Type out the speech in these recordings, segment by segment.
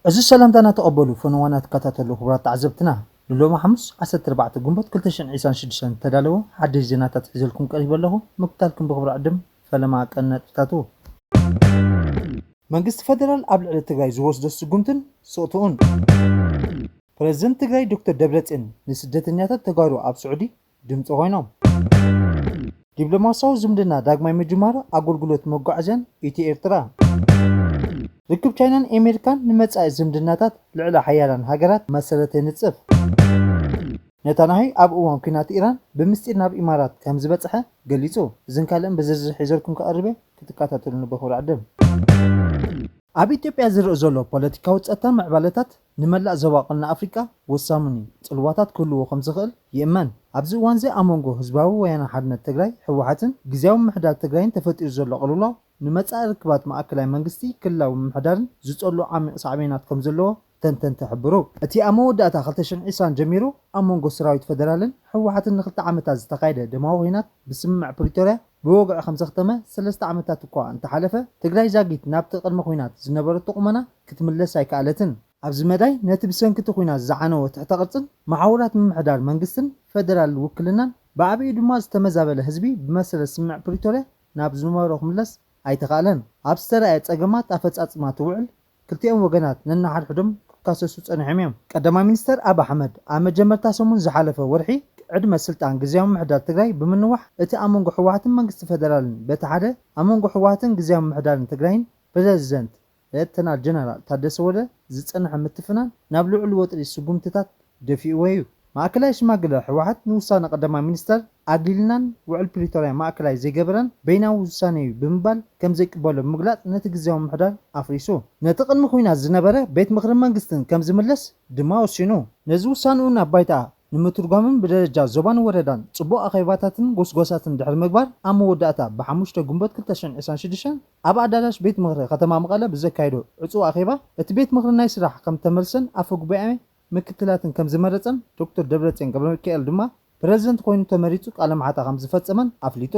እዚ ሰላምታና ተቐበሉ ፈነዋና ትከታተሉ ክቡራት ተዓዘብትና፣ ንሎሚ ሓሙስ ዓሰርተ ኣርባዕተ ግንቦት ክልተ ሽሕን ዕስራን ሽዱሽተን ዝተዳለወ ሓደሽ ዜናታት ሒዘልኩም ቀሪበ ኣለኹ። ምክታልኩም ብኽብሪ ዕድም ፈለማ ቀን ነጥብታቱ። መንግስቲ ፈደራል ኣብ ልዕሊ ትግራይ ዝወስዶ ስጉምትን ስቕትኡን። ፕረዚደንት ትግራይ ዶክተር ደብረጽዮን ንስደተኛታት ተጋሩ ኣብ ስዑዲ ድምፂ ኮይኖም። ዲፕሎማሲያዊ ዝምድና ዳግማይ ምጅማሩ ኣገልግሎት መጓዓዝያን ኢትዮ ኤርትራ። ርክብ ቻይናን ኣሜሪካን ንመጻኢ ዝምድናታት ልዕለ ሓያላን ሃገራት መሰረት የንጽፍ። ነታንያሁ ኣብ እዋን ኲናት ኢራን ብምስጢር ናብ ኢማራት ከም ዝበጽሐ ገሊጹ። እዝን ካልእን ብዝርዝር ሒዘልኩም ክቐርብ እየ፣ ክትከታተሉኒ ብኽብሪ ዕድም። ኣብ ኢትዮጵያ ዝርእ ዘሎ ፖለቲካዊ ጸጥታን ምዕባለታት ንመላእ ዞባ ቀርኒ ኣፍሪቃ ወሳኒ ጽልዋታት ክህልዎ ከም ዝኽእል ይእመን። ኣብዚ እዋን እዚ ኣብ መንጎ ህዝባዊ ወያነ ሓርነት ትግራይ፣ ህወሓትን፣ ግዝያዊ ምምሕዳር ትግራይን ተፈጢሩ ዘሎ ቅልውላው ንመጻኢ ርክባት ማእከላይ መንግስቲ ክልላዊ ምምሕዳርን ዝጸሉ ዓሚቕ ሳዕቤናት ከም ዘለዎ ተንተንቲ ይሕብሩ። እቲ ኣብ መወዳእታ ክልተ ሽሕን ዕስራን ጀሚሩ ኣብ መንጎ ሰራዊት ፈደራልን ህወሓትን ንክልተ ዓመታት ዝተኻየደ ደማዊ ኲናት ብስምምዕ ፕሪቶርያ ብወግዒ ከም ዘኽተመ ሰለስተ ዓመታት እኳ እንተሓለፈ፣ ትግራይ ዛጊት ናብቲ ቅድሚ ኲናት ዝነበረቶ ቁመና ክትምለስ ኣይከኣለትን። ኣብዚ መዳይ ነቲ ብሰንኪ እቲ ኲናት ዝዓነወ ትሕተ ቅርጽን መሓውራት ምምሕዳር መንግስትን ፈደራል ውክልናን ብዓቢኡ ድማ ዝተመዛበለ ህዝቢ ብመሰረት ስምምዕ ፕሪቶርያ ናብ ዝነበሮ ክምለስ ኣይተኻእለን። ኣብ ዝተረኣየ ጸገማት ኣፈጻጽማ እቲ ውዕል ክልቲኦም ወገናት ነንሓድሕዶም ክካሰሱ ጸኒሖም እዮም። ቀዳማይ ሚኒስተር ኣብ ኣሕመድ ኣብ መጀመርታ ሰሙን ዝሓለፈ ወርሒ ዕድመ ስልጣን ግዝያዊ ምምሕዳር ትግራይ ብምንዋሕ፣ እቲ ኣብ መንጎ ህወሓትን መንግስቲ ፈደራልን በቲ ሓደ፣ ኣብ መንጎ ህወሓትን ግዝያዊ ምምሕዳርን ትግራይን ፕረዚደንት ሌተናል ጀነራል ታደሰ ወረደ ዝጸንሐ ምትፍናን ናብ ልዑል ወጥሪ ስጉምትታት ደፊእዎ እዩ። ማእከላይ ሽማግለ ህወሓት ንውሳነ ቀዳማይ ሚኒስተር ኣግሊልናን ውዕል ፕሪቶርያ ማእከላይ ዘይገበረን በይናዊ ውሳነ እዩ ብምባል ከም ዘይቅበሎ ብምግላጽ ነቲ ግዝያዊ ምምሕዳር ኣፍሪሱ። ነቲ ቅድሚ ኲናት ዝነበረ ቤት ምኽርን መንግስትን ከም ዝምለስ ድማ ወሲኑ። ነዚ ውሳንኡ ናብ ባይታ ንምትርጓምን ብደረጃ ዞባን ወረዳን ጽቡቕ ኣኼባታትን ጎስጓሳትን ድሕሪ ምግባር ኣብ መወዳእታ ብሓሙሽተ ግንቦት ክልተ ሽሕን ዕስራን ሽዱሽተን ኣብ ኣዳራሽ ቤት ምኽሪ ከተማ መቐለ ብዘካየዶ ዕጹው ኣኼባ እቲ ቤት ምኽሪ ናይ ስራሕ ከም ተመልሰን ኣፈ ጉባኤ ምክትላትን ከም ዝመረጸን ዶክተር ደብረጽዮን ገብረሚካኤል ድማ ፕረዚደንት ኮይኑ ተመሪጹ ቃለ መሓታ ከም ዝፈጸመን ኣፍሊጡ።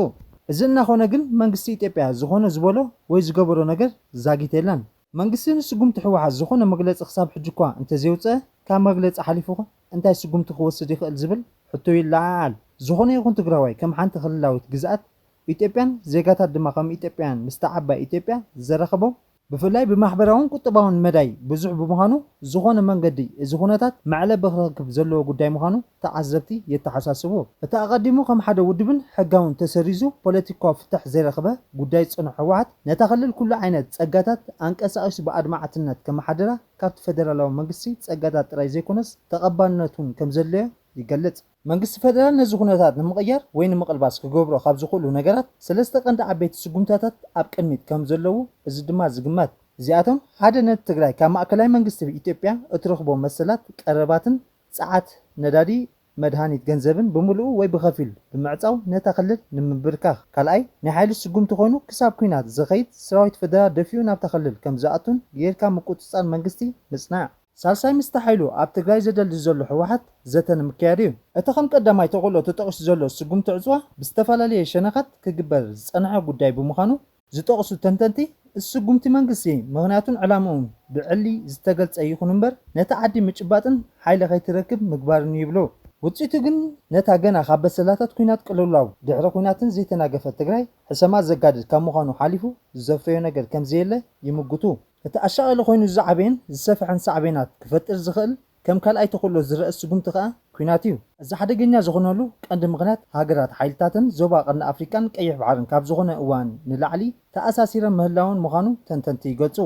እዚ እናኾነ ግን መንግስቲ ኢትዮጵያ ዝኾነ ዝበሎ ወይ ዝገበሮ ነገር ዛጊት የለን። መንግስቲ ንስጉምቲ ህወሓት ዝኾነ መግለጺ ክሳብ ሕጂ እኳ እንተዘየውጸአ፣ ካብ መግለጺ ሓሊፉ እንታይ ስጉምቲ ክወስድ ይኽእል ዝብል ሕቶ ይለዓዓል። ዝኾነ ይኹን ትግራዋይ ከም ሓንቲ ክልላዊት ግዝኣት ኢትዮጵያን ዜጋታት ድማ ከም ኢትዮጵያውያን ምስታ ዓባይ ኢትዮጵያ ዘራኽቦም ብፍላይ ብማሕበራውን ቁጠባውን መዳይ ብዙሕ ብምዃኑ፣ ዝኾነ መንገዲ እዚ ኩነታት መዕለቢ ክረክብ ዘለዎ ጉዳይ ምዃኑ ተዓዘብቲ የተሓሳስቡ። እቲ ኣቐዲሙ ከም ሓደ ውድብን ሕጋውን ተሰሪዙ ፖለቲካዊ ፍታሕ ዘይረኽበ ጉዳይ ዝጸንሖ ህወሓት፣ ነታ ክልል ኩሉ ዓይነት ጸጋታት ኣንቀሳቒሱ ብኣድማዕትነት ከመሓድራ ካብቲ ፈደራላዊ መንግስቲ ጸጋታት ጥራይ ዘይኮነስ ተቐባልነት እውን ከም ዘድለዮ ይገልጽ። መንግስቲ ፈደራል ነዚ ኩነታት ንምቕያር ወይ ንምቕልባስ ክገብሮ ካብ ዝኽእሉ ነገራት ሰለስተ ቀንዲ ዓበይቲ ስጉምታታት ኣብ ቅድሚት ከም ዘለዉ እዚ ድማ ዝግመት። እዚኣቶም ሓደ ነቲ ትግራይ ካብ ማእከላይ መንግስቲ ኢትዮጵያ እትረኽቦ መሰላት ቀረባትን ጸዓት፣ ነዳዲ፣ መድሃኒት፣ ገንዘብን ብምሉኡ ወይ ብኸፊል ብምዕጻው ነታ ክልል ንምብርካኽ። ካልኣይ ናይ ሓይሊ ስጉምቲ ኮይኑ ክሳብ ኲናት ዝኸይድ ሰራዊት ፈደራል ደፊኡ ናብታ ክልል ከም ዝኣቱን ጌርካ ምቁጽጻር መንግስቲ ምጽናዕ። ሳልሳይ ምስቲ ሓይሉ ኣብ ትግራይ ዘደልድል ዘሎ ህወሓት ዘተ ንምክያድ እዩ። እቲ ከም ቀዳማይ ተኽእሎ ተጠቒሱ ዘሎ ስጉምቲ ዕጽዋ ብዝተፈላለየ ሸነኻት ክግበር ዝጸንሐ ጉዳይ ብምዃኑ ዝጠቕሱ ተንተንቲ፣ እዚ ስጉምቲ መንግስቲ ምኽንያቱን ዕላምኡን ብዕሊ ዝተገልጸ ይኹን እምበር ነቲ ዓዲ ምጭባጥን ሓይሊ ከይትረክብ ምግባርን ይብሉ። ውጽኢቱ ግን ነታ ገና ካብ በሰላታት ኲናት ቅልውላው ድሕሪ ኲናትን ዘይተናገፈት ትግራይ ሕሰማ ዘጋድድ ካብ ምዃኑ ሓሊፉ ዝዘፍረዮ ነገር ከም ዘየለ ይምጉቱ። እቲ ኣሻቒሊ ኮይኑ ዝዓበየን ዝሰፍሐን ሳዕቤናት ክፈጥር ዝኽእል ከም ካልኣይ ተኽእሎ ዝረአ ስጉምቲ ከኣ ኲናት እዩ። እዚ ሓደገኛ ዝኾነሉ ቀንዲ ምኽንያት ሃገራት ሓይልታትን ዞባ ቀርኒ ኣፍሪቃን ቀይሕ ባሕርን ካብ ዝኾነ እዋን ንላዕሊ ተኣሳሲረን ምህላወን ምዃኑ ተንተንቲ ይገልጹ።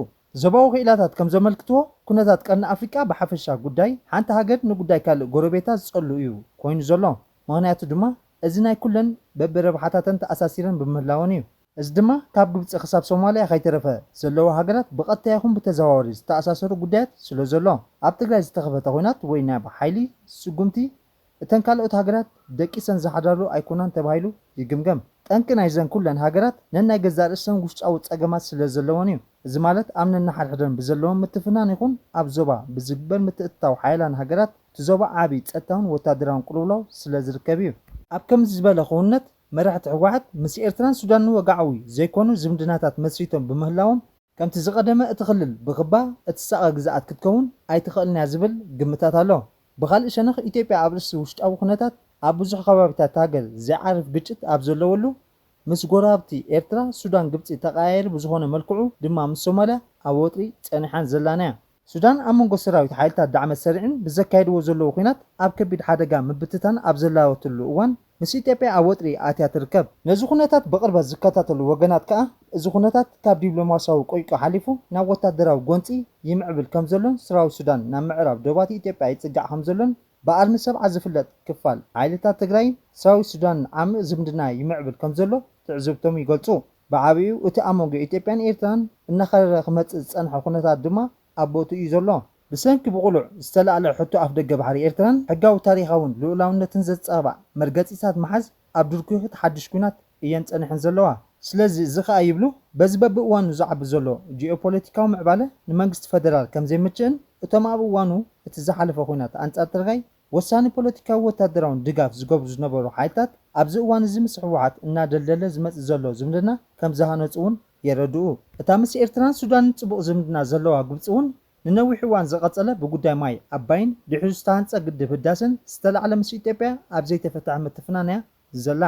ዞባዊ ክኢላታት ከም ዘመልክትዎ ኩነታት ቀርኒ ኣፍሪቃ ብሓፈሻ ጉዳይ ሓንቲ ሃገር ንጉዳይ ካልእ ጎረቤታ ዝጸሉ እዩ ኮይኑ ዘሎ። ምኽንያቱ ድማ እዚ ናይ ኩለን በብረብሓታተን ተኣሳሲረን ብምህላወን እዩ። እዚ ድማ ካብ ግብጺ ክሳብ ሶማልያ ከይተረፈ ዘለዋ ሃገራት ብቐጥታ ይኹን ብተዘዋዋሪ ዝተኣሳሰሩ ጉዳያት ስለ ዘሎ፣ ኣብ ትግራይ ዝተኸፈተ ኲናት ወይ ናይ ሓይሊ ስጉምቲ እተን ካልኦት ሃገራት ደቂሰን ዝሓድራሉ ኣይኮናን ተባሂሉ ይግምገም። ጠንቂ ናይዘን ኩለን ሃገራት ነናይ ገዛእ ርእሰን ውሽጣዊ ጸገማት ስለ ዘለወን እዩ። እዚ ማለት ኣብ ነንሓድሕደን ብዘለወን ምትፍናን ይኹን ኣብ ዞባ ብዝግበር ምትእትታው ሓያላን ሃገራት እቲ ዞባ ዓቢ ጸጥታውን ወታደራውን ቅልውላው ስለ ዝርከብ እዩ። ኣብ ከምዚ ዝበለ ክውንነት መራሕቲ ህወሓት ምስ ኤርትራን ሱዳንን ወግዓዊ ዘይኮኑ ዝምድናታት መስሪቶም ብምህላዎም፣ ከምቲ ዝቐደመ እቲ ክልል ብኽባ እትሳቐ ግዝኣት ክትከውን ኣይትኽእልን እያ ዝብል ግምታት ኣሎ። ብኻልእ ሸነኽ ኢትዮጵያ ኣብ ርእሲ ውሽጣዊ ኩነታት ኣብ ብዙሕ ከባቢታት እታ ሃገር ዘይዓርፍ ግጭት ኣብ ዘለወሉ፣ ምስ ጎረባብቲ ኤርትራ፣ ሱዳን፣ ግብጺ ተቐያየሪ ብዝኾነ መልክዑ ድማ ምስ ሶማልያ ኣብ ወጥሪ ጸኒሓን ዘላን እያ። ሱዳን ኣብ መንጎ ሰራዊት ሓይልታት ዳዕመ ሰሪዕን ብዘካየድዎ ዘለዉ ኲናት ኣብ ከቢድ ሓደጋ ምብትታን ኣብ ዘላወትሉ እዋን፣ ምስ ኢትዮጵያ ኣብ ወጥሪ ኣትያ ትርከብ። ነዚ ኩነታት ብቕርበት ዝከታተሉ ወገናት ከኣ፣ እዚ ኩነታት ካብ ዲፕሎማስያዊ ቆይቆ ሓሊፉ ናብ ወታደራዊ ጎንጺ ይምዕብል ከም ዘሎን፣ ሰራዊት ሱዳን ናብ ምዕራብ ዶባት ኢትዮጵያ ይጽጋዕ ከም ዘሎን ብኣርሚ ሰብዓ ዝፍለጥ ክፋል ሓይልታት ትግራይን ሰራዊት ሱዳንን ዓሚቕ ዝምድና ይምዕብል ከም ዘሎ ትዕዝብቶም ይገልጹ። ብዓቢኡ እቲ ኣብ መንጎ ኢትዮጵያን ኤርትራን እናኸረረ ክመጽእ ዝጸንሐ ኩነታት ድማ ኣብ ቦትኡ እዩ ዘሎ። ብሰንኪ ብቕሉዕ ዝተላዕለ ሕቶ ኣፍደገ ባሕሪ ኤርትራን ሕጋዊ ታሪኻውን ልኡላውነትን ዘንጸባርቕ መርገጺታት ምሓዝ ኣብ ድርኩኺት ሓድሽ ኲናት እየን ጸኒሐን ዘለዋ። ስለዚ እዚ ኸኣ ይብሉ፣ በዚ በብእዋኑ ዝዓቢ ዘሎ ጂኦፖለቲካዊ ምዕባለ ንመንግስቲ ፈደራል ከም ዘይምችእን እቶም ኣብ እዋኑ እቲ ዝሓለፈ ኲናት ኣንጻር ትግራይ ወሳኒ ፖለቲካዊ ወታደራውን ድጋፍ ዝገብሩ ዝነበሩ ሓይልታት ኣብዚ እዋን እዚ ምስ ህወሓት እናደልደለ ዝመጽእ ዘሎ ዝምድና ከም ዝሃነጹ እውን የረድኡ። እታ ምስ ኤርትራን ሱዳንን ጽቡቕ ዝምድና ዘለዋ ግብጺ እውን ንነዊሕ እዋን ዝቐጸለ ብጉዳይ ማይ ኣባይን ድሕሪኡ ዝተሃንጸ ግድብ ህዳሰን ዝተላዕለ ምስ ኢትዮጵያ ኣብ ዘይተፈትሐ ምትፍናን እያ ዘላ።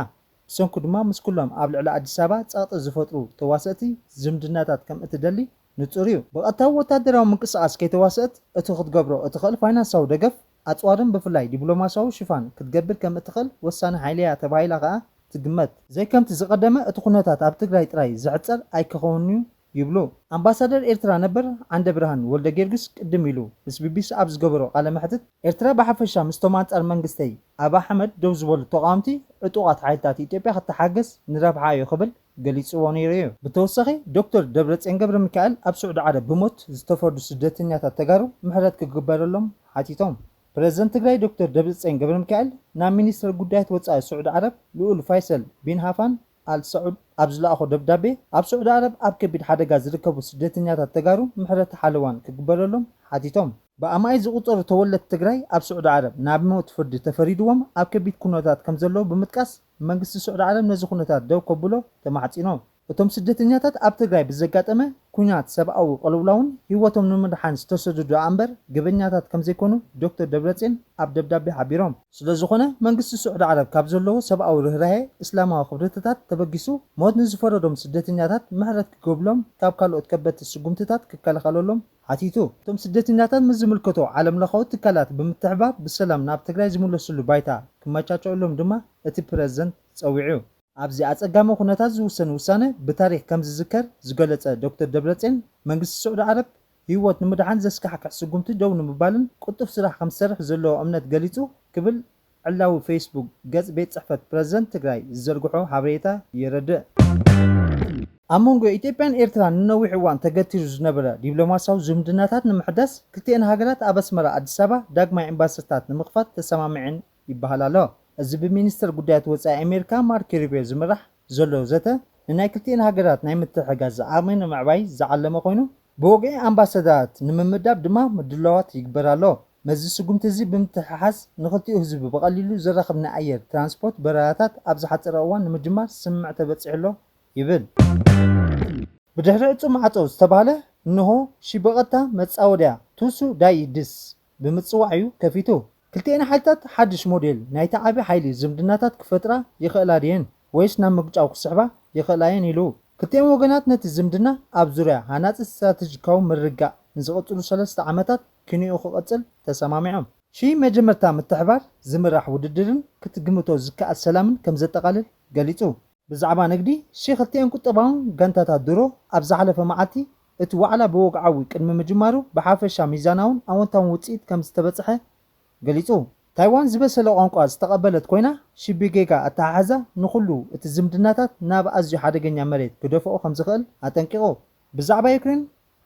ብሰንኩ ድማ ምስ ኩሎም ኣብ ልዕሊ ኣዲስ ኣበባ ጸቕጢ ዝፈጥሩ ተዋሰእቲ ዝምድናታት ከም እትደሊ ንጹር እዩ። ብቐጥታዊ ወታደራዊ ምንቅስቓስ ከይተዋሰእት እቲ ክትገብሮ እትኽእል ፋይናንሳዊ ደገፍ ኣጽዋርን ብፍላይ ዲፕሎማስያዊ ሽፋን ክትገብር ከም እትኽእል ወሳኒ ሓይሊ እያ ተባሂላ ከኣ ትግመት። ዘይከምቲ ዝቐደመ እቲ ኩነታት ኣብ ትግራይ ጥራይ ዝሕጸር ኣይክኸውንን'ዩ ይብሉ ኣምባሳደር ኤርትራ ነበር ዓንደብርሃን ወልደጊዮርጊስ። ቅድም ኢሉ ምስ ቢቢሲ ኣብ ዝገበሮ ቃለ መሕትት፣ ኤርትራ ብሓፈሻ ምስቶም ኣንጻር መንግስተይ ኣብ ኣሕመድ ደው ዝበሉ ተቓወምቲ ዕጡቓት ሓይልታት ኢትዮጵያ ክትሓገዝ ንረብሓ እዩ ክብል ገሊጽዎ ነይሩ እዩ። ብተወሳኺ ዶክተር ደብረጽዮን ገብረሚካኤል ኣብ ስዑዲ ዓረብ ብሞት ዝተፈርዱ ስደተኛታት ተጋሩ ምሕረት ክግበረሎም ሓቲቶም። ፕረዚደንት ትግራይ ዶክተር ደብረጽዮን ገብረሚካኤል ናብ ሚኒስትር ጉዳያት ወጻኢ ስዑዲ ዓረብ ልኡል ፋይሰል ቢን ሃፋን ኣል ሰዑድ ኣብ ዝለኣኾ ደብዳቤ፣ ኣብ ስዑዲ ዓረብ ኣብ ከቢድ ሓደጋ ዝርከቡ ስደተኛታት ተጋሩ ምሕረት ሓለዋን ክግበረሎም ሓቲቶም። ብኣማኢት ዝቑጸሩ ተወለድቲ ትግራይ ኣብ ስዑዲ ዓረብ ናብ ሞት ፍርዲ ተፈሪድዎም ኣብ ከቢድ ኩነታት ከም ዘለዉ ብምጥቃስ፣ መንግስቲ ስዑዲ ዓረብ ነዚ ኩነታት ደው ከብሎ ተማሕጺኖም። እቶም ስደተኛታት ኣብ ትግራይ ብዘጋጠመ ኲናት ሰብኣዊ ቅልውላውን ህይወቶም ንምድሓን ዝተሰደዱ እምበር ገበኛታት ከም ዘይኮኑ ዶክተር ደብረጽዮን ኣብ ደብዳቤ ሓቢሮም። ስለ ዝኾነ መንግስቲ ስዑዲ ዓረብ ካብ ዘለዎ ሰብኣዊ ርህራሄ እስላማዊ ክብርትታት ተበጊሱ ሞት ንዝፈረዶም ስደተኛታት ምሕረት ክገብሎም ካብ ካልኦት ከበድቲ ስጉምትታት ክከላኸለሎም ሓቲቱ። እቶም ስደተኛታት ምስ ዝምልከቶ ዓለም ለኻዊ ትካላት ብምትሕባር ብሰላም ናብ ትግራይ ዝምለስሉ ባይታ ክመቻቸወሎም ድማ እቲ ፕረዚደንት ጸዊዑ። ኣብዚ ኣጸጋሚ ኩነታት ዝውሰን ውሳነ ብታሪኽ ከም ዝዝከር ዝገለጸ ዶክተር ደብረጽዮን፣ መንግስቲ ስዑዲ ዓረብ ህይወት ንምድሓን ዘስካሕክሕ ስጉምቲ ደው ንምባልን ቅልጡፍ ስራሕ ከም ዝሰርሕ ዘለዎ እምነት ገሊጹ ክብል ዕላዊ ፌስቡክ ገጽ ቤት ጽሕፈት ፕረዚደንት ትግራይ ዝዘርግሖ ሓበሬታ የረድእ። ኣብ መንጎ ኢትዮጵያን ኤርትራን ንነዊሕ እዋን ተገቲሩ ዝነበረ ዲፕሎማስያዊ ዝምድናታት ንምሕዳስ ክልቲኤን ሃገራት ኣብ ኣስመራ ኣዲስ ኣበባ ዳግማይ ኤምባሲታት ንምኽፋት ተሰማሚዐን ይበሃል ኣሎ። እዚ ብሚኒስትር ጉዳያት ወጻኢ ኣሜሪካ ማርክ ሩቢዮ ዝምራሕ ዘሎ ዘተ ንናይ ክልቲኤን ሃገራት ናይ ምትሕጋዝ ዓቕሚ ንምዕባይ ዝዓለመ ኮይኑ፣ ብወግዒ ኣምባሳደራት ንምምዳብ ድማ ምድላዋት ይግበር ኣሎ። መዚ ስጉምቲ እዚ ብምትሕሓዝ ንክልቲኡ ህዝቢ ብቐሊሉ ዘራኽብ ናይ ኣየር ትራንስፖርት በረራታት ኣብ ዝሓጸረ እዋን ንምጅማር ስምምዕ ተበጺሑ ኣሎ ይብል። ብድሕሪ ዕጹ ማዕጾ ዝተባህለ እንሆ ሺ ብቐጥታ መጻወድያ ቱሱ ዳይ ድስ ብምጽዋዕ እዩ ከፊቱ። ክልቲኤን ሓይልታት ሓድሽ ሞዴል ናይቲ ዓቢ ሓይሊ ዝምድናታት ክፈጥራ ይኽእላ ድየን ወይስ ናብ ምግጫው ክስሕባ ይኽእላ እየን ኢሉ። ክልቲኦም ወገናት ነቲ ዝምድና ኣብ ዙርያ ሃናጺ ስትራተጂካዊ ምርግጋእ ንዝቕጽሉ ሰለስተ ዓመታት ክንኡ ክቕጽል ተሰማሚዖም። ሺ መጀመርታ ምትሕባር ዝምራሕ ውድድርን ክትግምቶ ዝከኣል ሰላምን ከም ዘጠቓልል ገሊጹ። ብዛዕባ ንግዲ፣ ሺ ክልቲኤን ቁጠባውን ጋንታታት ድሮ ኣብ ዝሓለፈ መዓልቲ እቲ ዋዕላ ብወግዓዊ ቅድሚ ምጅማሩ ብሓፈሻ ሚዛናውን ኣወንታውን ውጽኢት ከም ዝተበጽሐ ገሊጹ። ታይዋን ዝበሰለ ቋንቋ ዝተቐበለት ኮይና፣ ሺ ብጌጋ ኣተሓሕዛ ንኹሉ እቲ ዝምድናታት ናብ ኣዝዩ ሓደገኛ መሬት ክደፍኦ ከም ዝኽእል ኣጠንቂቑ። ብዛዕባ ዩክሬን፣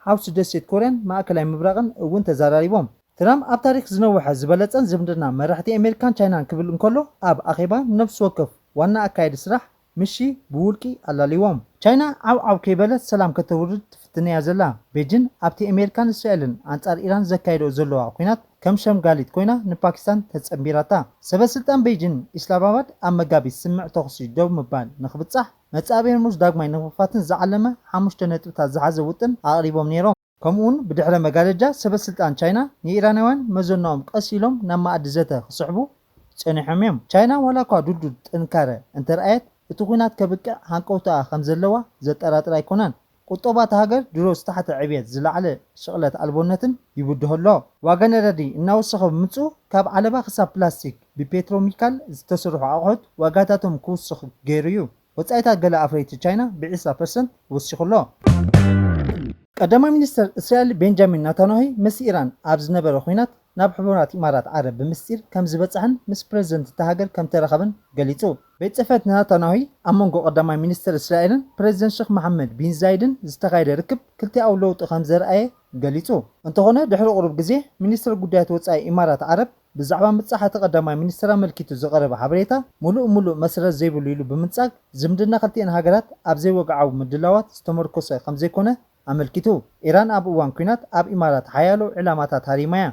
ሓውሲ ደሴት ኮርያን ማእከላይ ምብራቕን እውን ተዘራሪቦም። ትራምፕ ኣብ ታሪኽ ዝነውሐ ዝበለጸን ዝምድና መራሕቲ ኣሜሪካን ቻይናን ክብል እንከሎ፣ ኣብ ኣኼባ ነፍሲ ወከፍ ዋና ኣካየዲ ስራሕ ምስ ሺ ብውልቂ ኣላልይዎም። ቻይና ዓው ዓው ከይበለት ሰላም ከተውርድ ትፍትን እያ ዘላ። ቤጂን ኣብቲ ኣሜሪካን እስራኤልን ኣንጻር ኢራን ዘካየድኦ ዘለዋ ኲናት ከም ሸምጋሊት ኮይና ንፓኪስታን ተጸንቢራታ። ሰበ ስልጣን ቤጂን ኢስላማባድ ኣብ መጋቢት ስምምዕ ተኹሲ ደው ምባል ንኽብጻሕ፣ መጻኢ ቤርሙዝ ዳግማይ ንምኽፋትን ዝዓለመ ሓሙሽተ ነጥብታት ዝሓዘ ውጥን ኣቕሪቦም ነይሮም። ከምኡውን ብድሕረ መጋረጃ ሰበ ስልጣን ቻይና ንኢራናውያን መዘናኦም ቀስ ኢሎም ናብ መኣዲ ዘተ ክስሕቡ ጸኒሖም እዮም። ቻይና ዋላ እኳ ድልዱል ጥንካረ እንተርኣየት፣ እቲ ኲናት ከብቅዕ ሃንቀውታኣ ከም ዘለዋ ዘጠራጥር ኣይኮነን። ቁጠባ እታ ሃገር ድሮ ዝተሓተ ዕብየት ዝለዓለ ሽቕለት ኣልቦነትን ይብድሆ ኣሎ። ዋጋ ነዳዲ እናወሰኸ ብምምፅኡ ካብ ዓለባ ክሳብ ፕላስቲክ ብፔትሮሚካል ዝተሰርሑ ኣቑሑት ዋጋታቶም ክውስኽ ገይሩ እዩ። ወጻኢታት ገለ ኣፍረይቲ ቻይና ብ20% ወሲኹ ኣሎ። ቀዳማይ ሚኒስተር እስራኤል ቤንጃሚን ናታንያሁ ምስ ኢራን ኣብ ዝነበረ ኲናት ናብ ሕቡራት ኢማራት ዓረብ ብምስጢር ከም ዝበጽሐን ምስ ፕረዚደንት እታ ሃገር ከም ተራኸበን ገሊጹ። ቤት ጽሕፈት ናታንያሁ ኣብ መንጎ ቀዳማይ ሚኒስተር እስራኤልን ፕረዚደንት ሸኽ መሓመድ ቢን ዛይድን ዝተኻየደ ርክብ ክልቲኣዊ ለውጢ ከም ዘርኣየ ገሊጹ። እንተኾነ ድሕሪ ቁሩብ ግዜ ሚኒስተር ጉዳያት ወጻኢ ኢማራት ዓረብ ብዛዕባ ምብጻሕ እቲ ቀዳማይ ሚኒስተር ኣመልኪቱ ዝቐረበ ሓበሬታ ምሉእ ምሉእ መሰረት ዘይብሉ ኢሉ ብምንጻግ ዝምድና ክልቲኤን ሃገራት ኣብ ዘይወግዓዊ ምድላዋት ዝተመርኮሰ ከም ዘይኮነ ኣመልኪቱ። ኢራን ኣብ እዋን ኲናት ኣብ ኢማራት ሓያሎ ዕላማታት ሃሪማ እያ።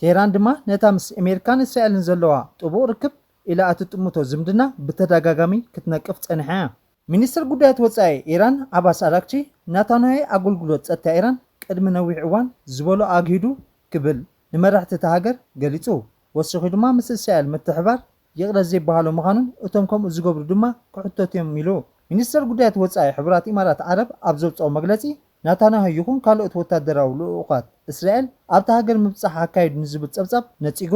ቴህራን ድማ ነታ ምስ ኣሜሪካን እስራኤልን ዘለዋ ጥቡቕ ርክብ ኢላ እትጥምቶ ዝምድና ብተደጋጋሚ ክትነቅፍ ጸኒሓ እያ። ሚኒስትር ጉዳያት ወጻኢ ኢራን ዓባስ ኣራግቺ ናታንያሁ ኣገልግሎት ጸጥታ ኢራን ቅድሚ ነዊሕ እዋን ዝበሎ ኣግሂዱ ክብል ንመራሕቲ እታ ሃገር ገሊጹ። ወሲኹ ድማ ምስ እስራኤል ምትሕባር ይቕረ ዘይበሃሎ ምዃኑን እቶም ከምኡ ዝገብሩ ድማ ክሕተቱ እዮም ኢሉ። ሚኒስትር ጉዳያት ወጻኢ ሕቡራት ኢማራት ዓረብ ኣብ ዘውጽኦ መግለጺ ናታንያሁ ይኹን ካልኦት ወታደራዊ ልኡኻት እስራኤል ኣብታ ሃገር ምብጻሕ ኣካይዱ ንዝብል ጸብጻብ ነጺጉ።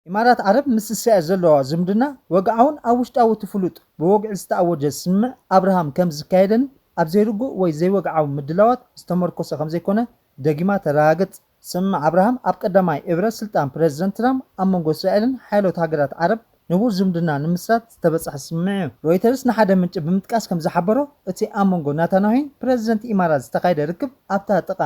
ኢማራት ዓረብ ምስ እስራኤል ዘለዋ ዝምድና ወግዓውን ኣብ ውሽጣዊ እቲ ፍሉጥ ብወግዒ ዝተኣወጀ ስምምዕ ኣብርሃም ከም ዝካየደን ኣብ ዘይርጉእ ወይ ዘይወግዓዊ ምድላዋት ዝተመርኮሰ ከም ዘይኮነ ደጊማ ተረጋግጽ። ስምምዕ ኣብርሃም ኣብ ቀዳማይ እብረ ስልጣን ፕረዚደንት ትራምፕ ኣብ መንጎ እስራኤልን ሓያሎት ሃገራት ዓረብ ንቡር ዝምድና ንምስራት ዝተበጽሐ ስምምዕ እዩ። ሮይተርስ ንሓደ ምንጪ ብምጥቃስ ከም ዝሓበሮ፣ እቲ ኣብ መንጎ ናታንያሁን ፕረዚደንት ኢማራት ዝተኻየደ ርክብ ኣብታ ጥቓ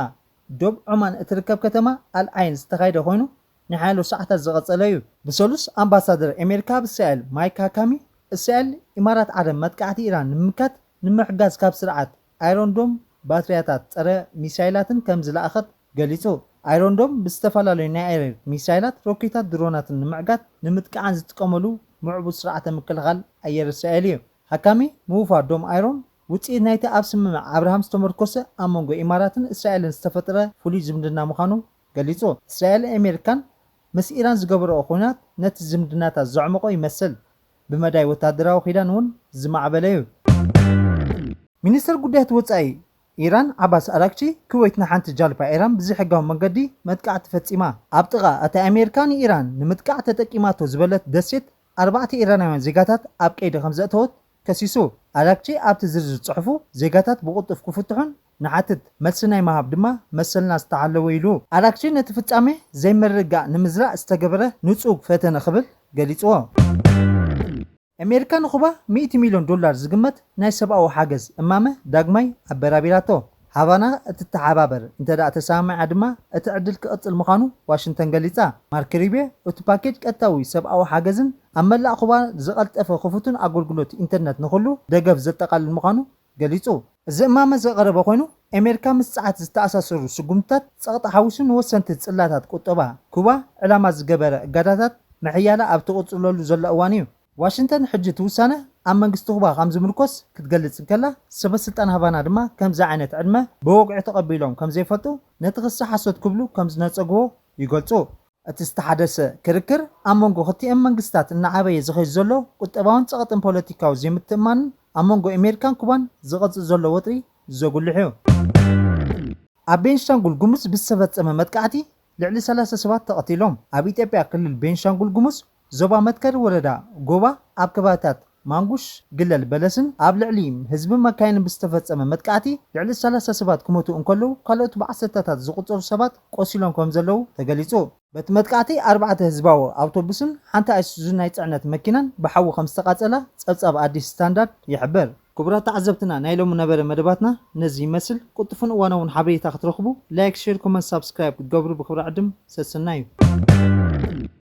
ዶብ ዖማን እትርከብ ከተማ ኣል ዓይን ዝተኻየደ ኮይኑ፣ ንሓያሎ ሰዓታት ዝቐጸለ እዩ። ብሰሉስ ኣምባሳደር ኣሜሪካ ኣብ እስራኤል ማይክ ሃካሚ፣ እስራኤል ኢማራት ዓረብ መጥቃዕቲ ኢራን ንምምካት ንምሕጋዝ ካብ ስርዓት ኣይሮን ዶም ባትሪያታት ጸረ ሚሳይላትን ከም ዝለኣኸት ገሊጹ። ኣይሮን ዶም ብዝተፈላለዩ ናይ ኣየር ሚሳይላት፣ ሮኬታት፣ ድሮናትን ንምዕጋት ንምጥቃዓን ዝጥቀመሉ ምዕቡል ስርዓተ ምክልኻል ኣየር እስራኤል እዩ። ሃካሚ፣ ምውፋር ዶም ኣይሮን ውጽኢት ናይቲ ኣብ ስምምዕ ኣብርሃም ዝተመርኮሰ ኣብ መንጎ ኢማራትን እስራኤልን ዝተፈጥረ ፍሉይ ዝምድና ምዃኑ ገሊጹ። እስራኤልን ኣሜሪካን ምስ ኢራን ዝገበረኦ ኲናት ነቲ ዝምድናታት ዘዕመቖ ይመስል። ብመዳይ ወታደራዊ ኪዳን እውን ዝማዕበለ እዩ። ሚኒስትር ጉዳያት ወጻኢ ኢራን ዓባስ ኣራግቺ፣ ኩወይት ንሓንቲ ጃልባ ኢራን ብዘይሕጋዊ መንገዲ መጥቃዕቲ ፈጺማ። ኣብ ጥቓ እቲ ኣሜሪካ ንኢራን ንምጥቃዕ ተጠቂማቶ ዝበለት ደሴት ኣርባዕተ ኢራናውያን ዜጋታት ኣብ ቀይዲ ከም ዘእተወት ከሲሱ። ኣራግቺ ኣብቲ ዝርዝር ጽሑፉ፣ ዜጋታት ብቕልጡፍ ክፍትሑን ንሓትት መልሲ ናይ ምሃብ ድማ መሰልና ዝተሓለወ ኢሉ። ኣራግቺ ነቲ ፍጻሜ ዘይምርግጋእ ንምዝራእ ዝተገበረ ንጹግ ፈተነ ክብል ገሊጽዎ። ኣሜሪካ ንኩባ ሚእቲ ሚልዮን ዶላር ዝግመት ናይ ሰብኣዊ ሓገዝ እማመ ዳግማይ ኣበራቢራቶ። ሃቫና እትተሓባበር እንተ ደኣ ተሰማሚዓ ድማ እቲ ዕድል ክቕጽል ምዃኑ ዋሽንግተን ገሊጻ። ማርክ ሩቢዮ እቲ ፓኬጅ ቀጥታዊ ሰብኣዊ ሓገዝን ኣብ መላእ ኩባ ዝቐልጠፈ ክፉትን ኣገልግሎት ኢንተርነት ንኹሉ ደገፍ ዘጠቓልል ምዃኑ ገሊጹ። እዚ እማመ ዘቐረበ ኮይኑ፣ ኣሜሪካ ምስ ጸዓት ዝተኣሳሰሩ ስጉምትታት ጸቕጢ ሓዊሱ ንወሰንቲ ጽላታት ቁጠባ ኩባ ዕላማ ዝገበረ እገዳታት ምሕያላ ኣብ ትቕጽለሉ ዘላ እዋን እዩ። ዋሽንግተን ሕጂ እቲ ውሳነ ኣብ መንግስቲ ኩባ ከም ዝምርኮስ ክትገልጽ እንከላ፣ ሰበ ስልጣን ሃቫና ድማ ከምዚ ዓይነት ዕድመ ብወግዒ ተቐቢሎም ከም ዘይፈልጡ፣ ነቲ ክሲ ሓሶት ክብሉ ከም ዝነጸግዎ ይገልጹ። እቲ ዝተሓደሰ ክርክር ኣብ መንጎ ክልቲኤን መንግስታት እናዓበየ ዝኸይድ ዘሎ ቁጠባውን ጸቕጥን ፖለቲካዊ ዘይምትእምማንን ኣብ መንጎ ኣሜሪካን ኩባን ዝቐጽል ዘሎ ወጥሪ ዘጉልሕ እዩ። ኣብ ቤንሻንጉል ጉሙዝ ብዝተፈጸመ መጥቃዕቲ ልዕሊ ሰላሳ ሰባት ተቐቲሎም። ኣብ ኢትዮጵያ ክልል ቤንሻንጉል ጉሙዝ ዞባ መትከል ወረዳ ጎባ ኣብ ከባቢታት ማንጉሽ ግለል በለስን ኣብ ልዕሊ ህዝብን መካይንን ብዝተፈጸመ መጥቃዕቲ ልዕሊ ሰላሳ ሰባት ክሞቱ እንከለዉ ካልኦት ብዓሰርተታት ዝቑጸሩ ሰባት ቆሲሎም ከም ዘለዉ ተገሊጹ። በቲ መጥቃዕቲ ኣርባዕተ ህዝባዊ ኣውቶቡስን ሓንቲ ኣይሱዙ ናይ ጽዕነት መኪናን ብሓዊ ከም ዝተቓጸላ ጸብጻብ ኣዲስ ስታንዳርድ ይሕብር። ክቡራት ተዓዘብትና፣ ናይ ሎሚ ነበረ መደባትና ነዚ ይመስል። ቅልጡፍን እዋናውን ሓበሬታ ክትረኽቡ ላይክ፣ ሼር፣ ኮመንት፣ ሳብስክራይብ ክትገብሩ ብኽብሪ ዕድም ሰሰናዩ።